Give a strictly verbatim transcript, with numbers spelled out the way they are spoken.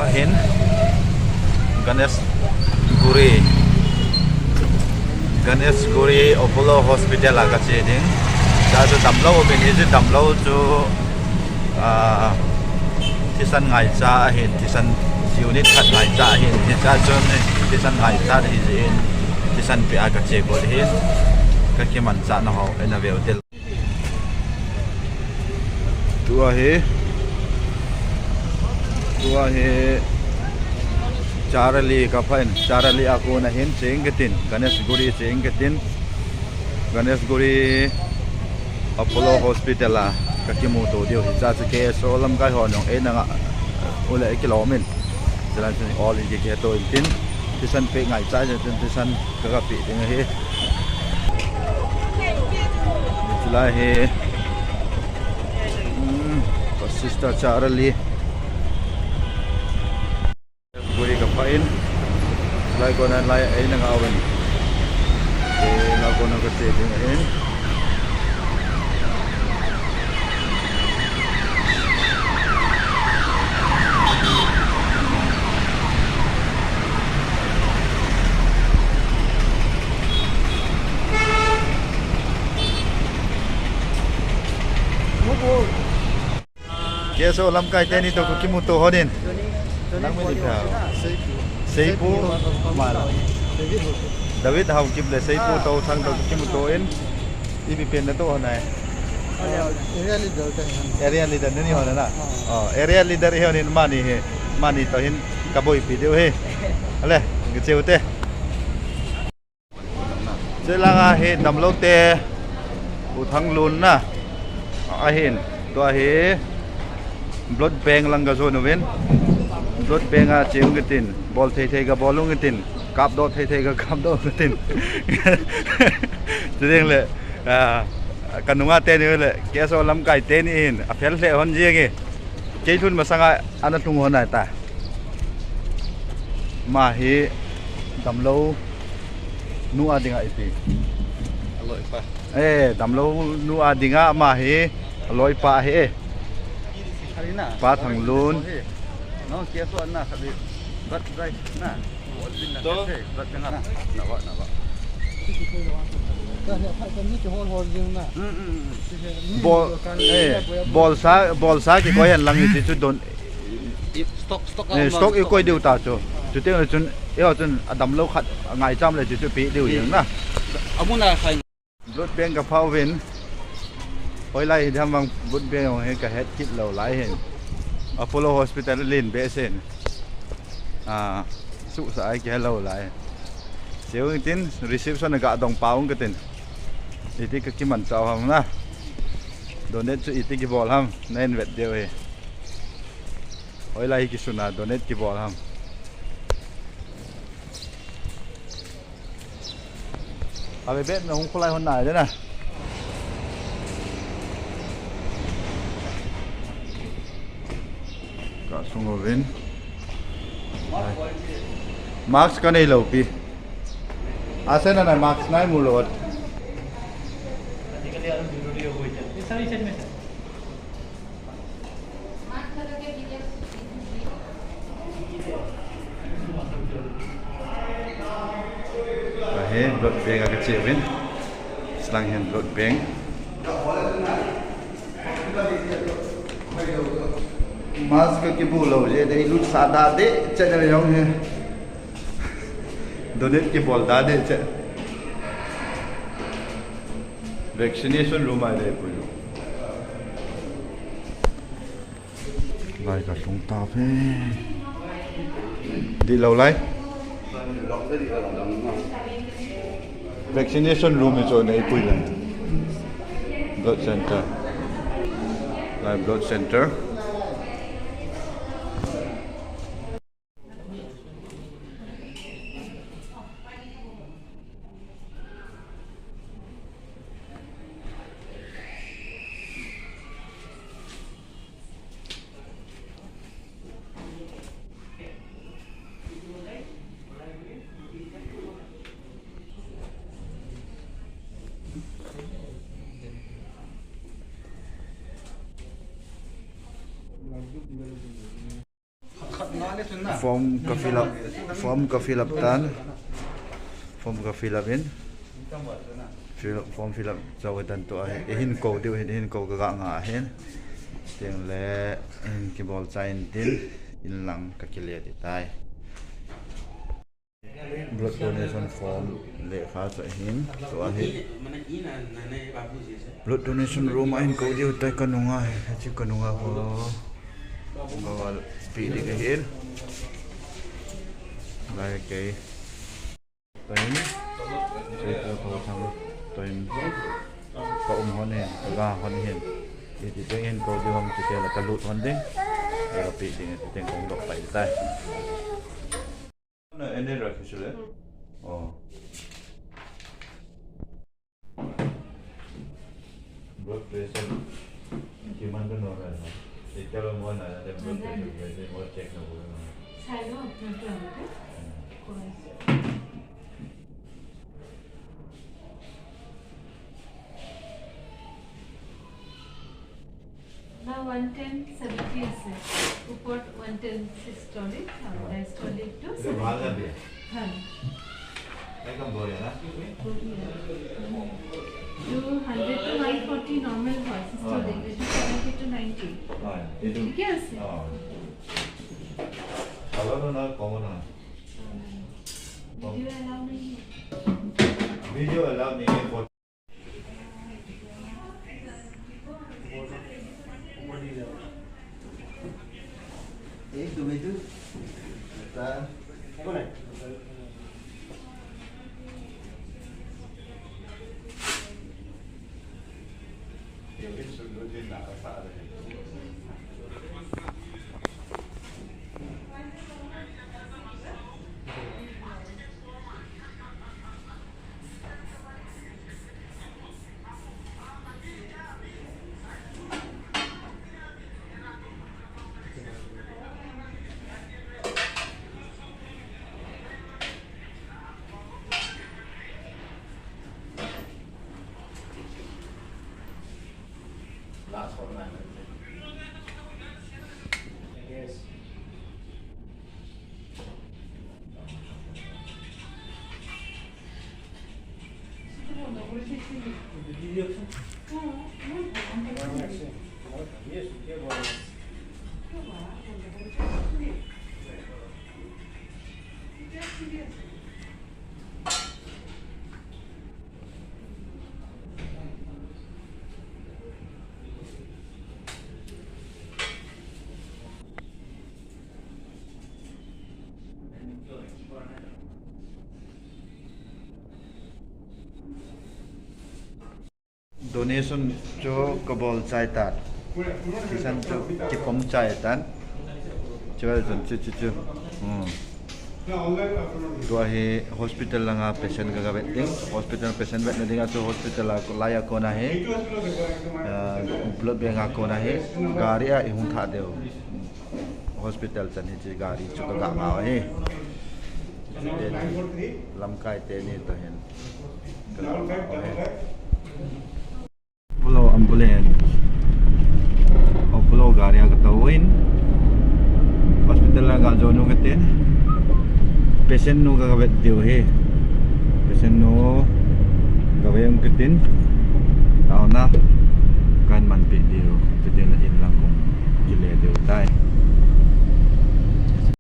Ahin Ganeshguri, Ganeshguri Apollo Hospital a kache ding. Cha chu damlou min hi chu damlou chu, ah, thisan ngaicha ahin, thisan unit khat ngaicha ahin, hicha chun thisan ngaicha hi jin, thisan pe a kache bol hin, kakimanchah nau hi na veu tel. Tua hi, tua hi Charali kapha in, Charali a kona hin cheng katin, Ganeshguri cheng katin, Ganeshguri Apollo Hospital a kakimuto diu hi. Cha chu K S O lamkai ho jong eina nga uleh kilom in. Chulang chun all in kikhe to in tin, thisan pe ngaicha jin tin, thisan kaga pe ding ahi. Chulai hi, hmm, ka sister Charali. Guri kapha in. Chulai kona lai eina nga uvin. Chulai kona kache ding ahin. K S O lamkai teni to kakimuto hon in. Nang min ipi ham? Seipu. Seipu. Mala. David Haokip le Seipu Touthang to kakimuto in. Ipi pen nato hon ai? Area leader te hon. Area leader nani hon na? Oh, area leader hon in mani hi. Mani to hin kaboipi diu hi. Ale, kache ute. Chulanga hi damlou te, U Thanglun na. Ahin, tua hi blood bank lang kajon uvin. Blood bank a che ung katin, bol thei thei kabol ung katin, kapdoh thei thei kakapdoh ung katin. Chuteng le, ah, kanunga teni le, K S O lamkai teni hin, aphel lheh hon jeng e. Kei lhun masanga ana lhung hon ahitai. Ama hi damlou nu a dinga ipi. Aloipa. Eh, damlou nu a dinga ama hi aloipa ahi e. Harina. Pa Thanglun. No, K S O na khabi. Bat dai na. To. Bat na. Na wa, na wa. Bol, eh, bolsa, bolsa kikoi hen lang hichu don. Stock, stock, eh, stock ikoi diu ta chu. Chuteng le chun, eiho chun adamlou khat ngaicham le chu chu pe diu jeng na. Amuna khai. Blood bank kapha uvin. Hoilai hi dam vang blood bank hung hi kahet kit lou lai hin. Apollo Hospital len behseh in. Ah, suhsa ai kihelou lai. Cheu tin reception a gadong pau katin. Iti kakimanchah u ham na. Donate chu iti kibol ham, na in vet diu hi. Hoilai hi kisuna donate kibol ham. Ave bet na hung khulai hon nai de na. Kasung uvin. Mask kanei lou pi. Asen na mask nai mu lou. Ahi, blood bank a kache uvin. Slang hin blood bank. Mask kakibu lou jeh, dei lut sa da de, che na jong he. Donate kibol da de, che. Vaccination room a dei pui. Lai kalhung ta ve. Dihlou lai. Vaccination room hi chu nei pui lai. Blood center. Lai blood center. Form ka fill up, form ka fill up tan. Form ka fill up in. Fill, form fill up chau hitan tua hi. Eihin kou diu hin, eihin kou ka ga nga hin. Tin le, eihin kibol chai intin, in lang ka kile ding tai. Blood donation form lekha chu ahin, tua hi. Blood donation room a hin kou diu tai ka nunga, hiche ka nunga ho. Bawal pi ding ahin. Lai kei. Tua hin, sei ko tho thang. Tua hin, ka um hon hin, ka ga hon hin. Iti teng hin kou diu ham ti te la ka lut hon ding. Ka pi ding, iti teng kong dok pai tai. Na, ene rakhisile? Hmm. Oh. Blood pressure. Kiman ka normal na. Ekta lo mo na, na blood pressure, mo check na bo na. Sai lo, na to na. Hmm. Koi. Now one ten seventy আছে, ওপৰত one ten systolic আৰু diastolic টো এইটো ভাল লাগে। হয়। একদম বঢ়িয়া না? বঢ়িয়া। এইটো hundred to one forty normal হয়, systolic। হয়। এইটো seventy to ninety। হয়, এইটো ঠিকে আছে। অ। ভালো না, না, কম না। ভিডিঅ' এলাউ নেই। ভিডিঅ' এলাউ নেই। এই তুমি তো এটা Last one, man. Yes. Donation chu kabol chai tan. Thisan chu kipom chai tan. Chuvel chun chu, chu, chu. Hmm. Tua hi hospital langa patient ka, ka vet ding. Hospital patient vetna dinga chu hospital a, lai a kona hi, ah, blood bank a kona hi, gari a i hung thah diu. Hospital chan hiche gari chu ka ga ngah u ahi. Lamkai teni toh hin ka ga ngah u ahi. Apollo ambulance. Apollo gari a ka tou in. Hospital a ga jon u ka tin. Patient nu ka, ka vet diu ahi. Patient nu ka vet u ka tin. Taona. Kan manpi diu. Patient in lang kong kile diu tai.